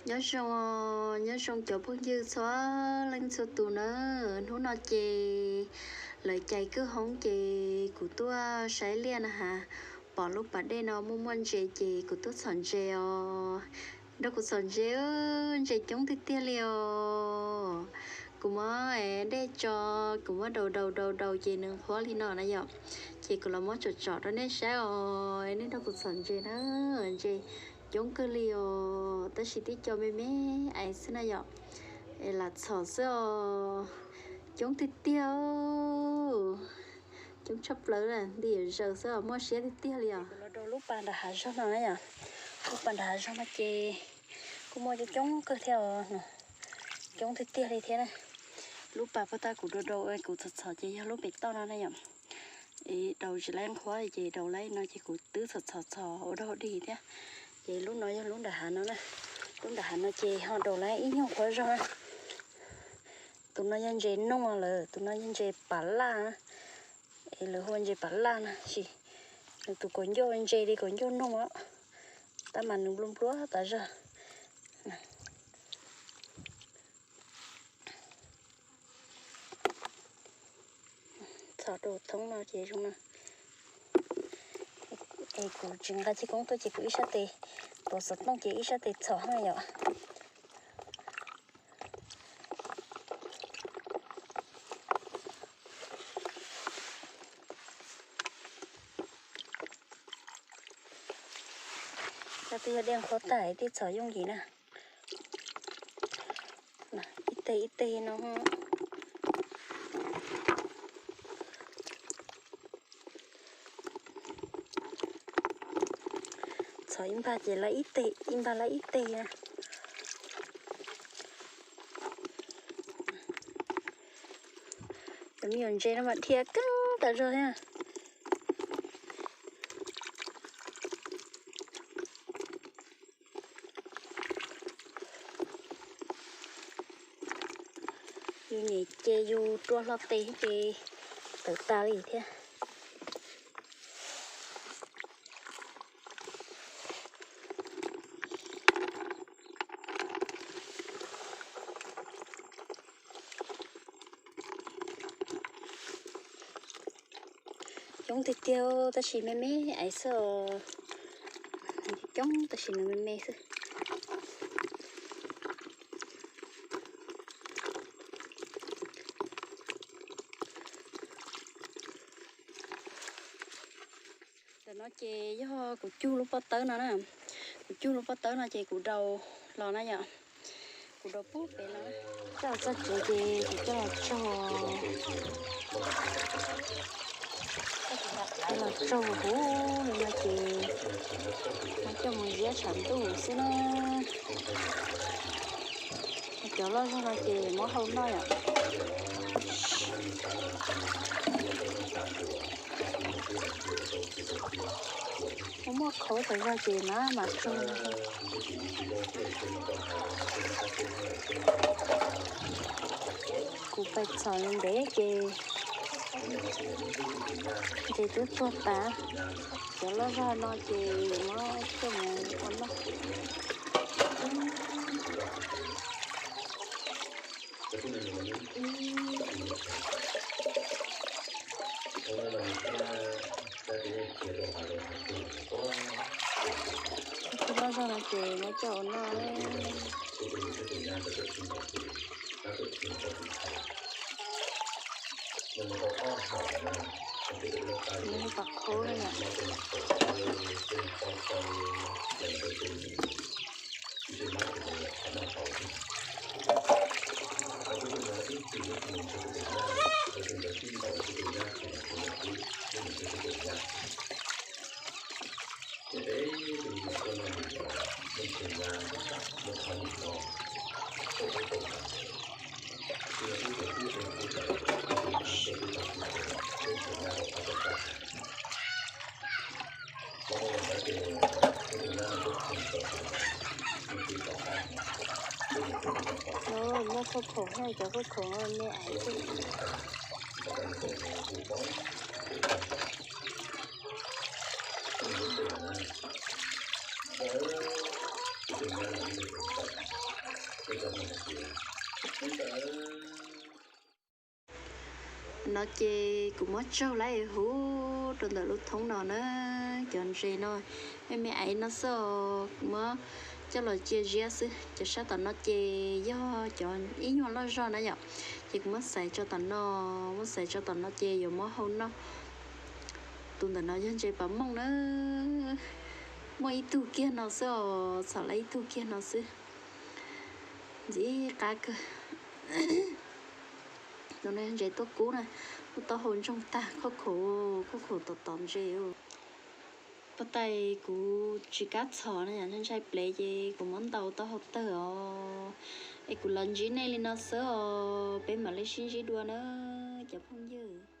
Nyob zoo, nyob zoo cov phooj ywg txhua leej txhua tus na. Hnub no ces lawv cais kwj hoob ces kuv tuaj saib liaj na has, pom lub pas dej no muaj muaj ntses ces kuv tuaj txhom ntses os. Nrog kuv txhom ntses, ntses coob tiag tiag li os. Kuv muab dej tso, kuv muab daus daus daus daus ces nws qhuav li no na yom. Ces kuv los muab tsom tsom rau nej saib os, nej nrog kuv txhom ntses na. Ntses coob kawg li os, tab sis tib co me me ais xwb na yom. Es lam txhom xwb os. Coob tiag tiag, coob tshaj plaws, nti zaws xwb os, muaj siab tiag tiag li os. Kuv los rau lub pas nram hav zoov no na yom. Lub pas nram hav zoov no ces kuj muaj coob coob kawg thiab os. Coob tiag tiag li thiab na. Lub pas puag ta kuv daus daus, kuv txhom txhom ces yog lub pem toj no na yom. Es daus tsis laib nqhuav ces daus laib no ces kuv twb txhom txhom txhom ua dog dig thiab. Ces lub no yog lub nram hav no na. Lub nram hav no ces ho daus laib ib nyuag qhuav zog na. Tus no yog ntses noog lawm, tus no yog ntses pav laj na. Es lawv hu ua ntses pav laj na, sis nws tus kaus ncauj ntse li kaus ncauj noog os, tab mas nws nplua nplua tas zog. Txhom rau thoob no ces zoo no. Es kuv tsis nqa ceg koob tuaj ces kuv ib sab tes tuav xov tooj ces ib sab tes txhom na yom. Cov twb yog dej qhuav tas thiaj txhom yooj yim na. Ib teg ib teg no. Txhom ib npag ces lawv ib teg, ib npag lawv ib teg na. Cov me nyuam ntses no mas dhia keeb tas zog thiab. Yus nyem ces yus rua hlo tes ces tawm tas li thiab. Coob tiag tiag tab sis me me ais xwb os. Coob tab sis nws me me xwb. Ntawm no ces yog kuv cug lub pob tawb no na. Kuv cug lub pob tawb no ces kuv daus los na yom. Kuv daus pub pem los. Coj los txog tsev ces kuv coj los tsau, coj los tsau huv li no ces muab coj mus ziab tshav ntuj xwb na. Cov loj zog no ces muab hau noj yom. Muaj muaj qhauv tas zog ces mam mam tsau. Kuv pais txhom ntev ces ntses twb tuag tas. Cov loj zog no ces muab coj mus ua noj. Cov loj zog no ces muab coj ua noj. Nws hu pas qhub na yom. Muaj khoom khoom, cov khoom khoom me ais xwb. Ntawd no ces kuv muab tsaug lawm huv rau ntawm lub thoob no na. Cov ntses no me me aiv no xwb os, kuv muab coj los cia ziab xwb. Cov sab tom no ces yog cov ib nyuag loj zog na yom, ces kuv muab xaiv tso tom no, muab xaiv tso tom no ces yuav muab hau noj. Tus ntawm no yog ntses pas mooj na, muaj ib tug kiag no xwb os, txhom lawm ib tug kiag no xwb. Ntxim qab kawg. Tus no ntses tuaj kub na, lub taub hau ntsoog tag, khauj khaum, khauj khaum tom tom ntses. Paj tais kuv tsis kam txhom na, ntshai plev ces kuv muab ntaus taub hau tawg os. Es kuv los ntsib nej li no xwb os, peb mam li sib ntsib dua na cov phooj ywg.